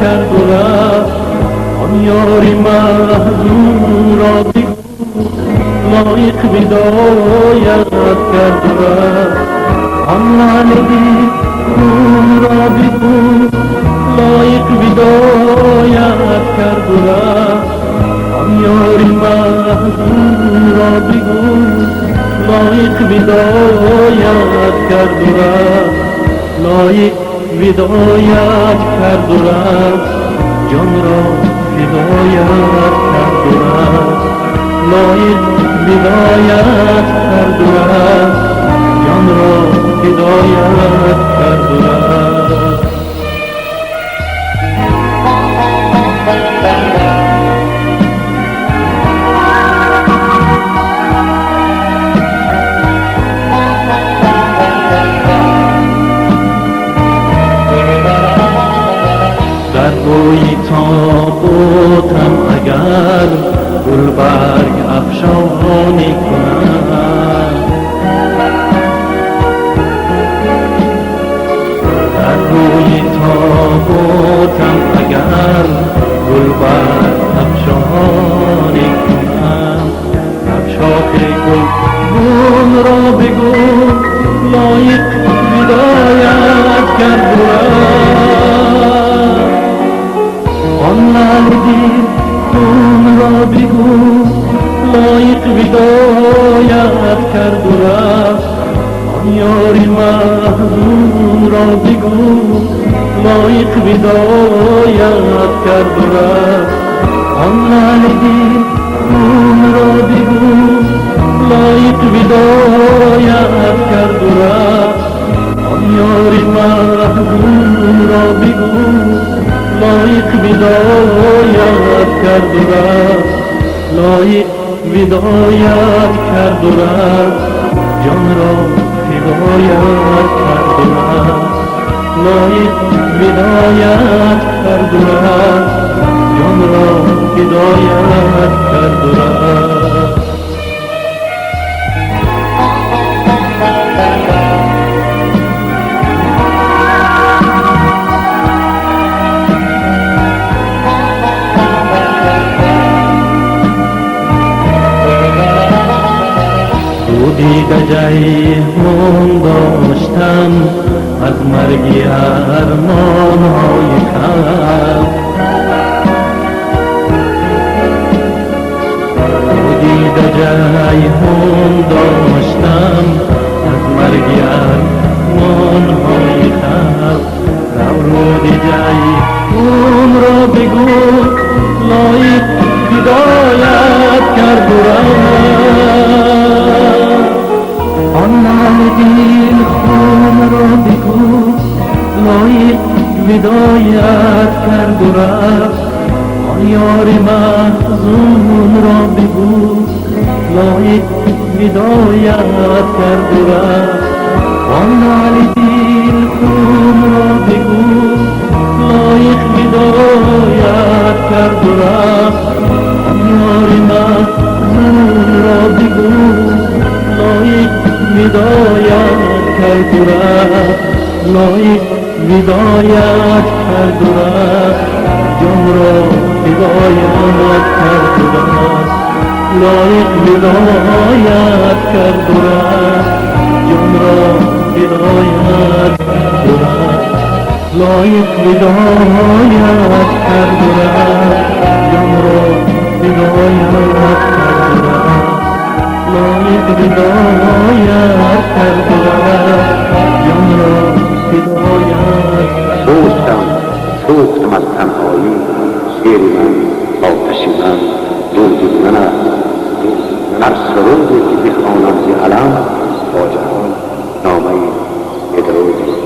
کرد و رفت. آن یاری محزون را بگو لایق ودایت کرد و رفت. آن لعل دل خون را بگو لایق ودایت کرد و رفت. آن یاری محزون را بگو لایق ودایت کرد و رفت. لایق ودایت کرد و رفت. جان را فدایت کرد و رفت. لایق ودایت کرد و رفت. جان را فدایت کرد و رفت. در روی تابوتم اگر گلبرگ افشانی کنم، در روی تابوتم اگر گلبرگ افشانی کنم، بر شاخ گل گل را بگو لایق ودایت کرد و رفت. آن لعل دل خون را بگو لایق ودایت کرد و رفت. آن یاری محزون را بگو لایق ودایت کرد و رفت. آن لعل دل خون را بگو لایق ودایت کرد و رفت. آن یاری محزون را بگو لایق ودایت کرد و رفت. لایق ودایت کرد و رفت. جان را فدایت کرد و رفت. لایق ودایت کرد و رفت. جان را فدایت کرد و رفت. دیده جیحون داشتم از مرگی ارمانهای خلق. دیده جیحون داشتم از مرگی ارمانهای خلق. رو رود جیحون را بگو لایق هدایت کرد و رفت. آن لعل دل خون را بگو لایق ودایت کرد و رفت. آن یار محزون را بگو لایق ودایت کرد و رفت. آن لعل دل خون را بگو لایق ودایت کرد و رفت. آن یار محزون را بگو لایق ودایت کرد و رفت. لایق ودایت کرد و رفت. جان را فدایت کرد و رفت. لایق ودایت کرد و رفت. جان را فدایت کرد و رفت. لایق ودایت کرد و رفت. جان را فدایت کرد و رفت. لایق ودایت کرد و رفت. جان را فدایت. سوختم سوختم از تنهایی. شعر من آتش من دود من است. هر سرودی که بخوانم ز علم با جهان نامه بدرود.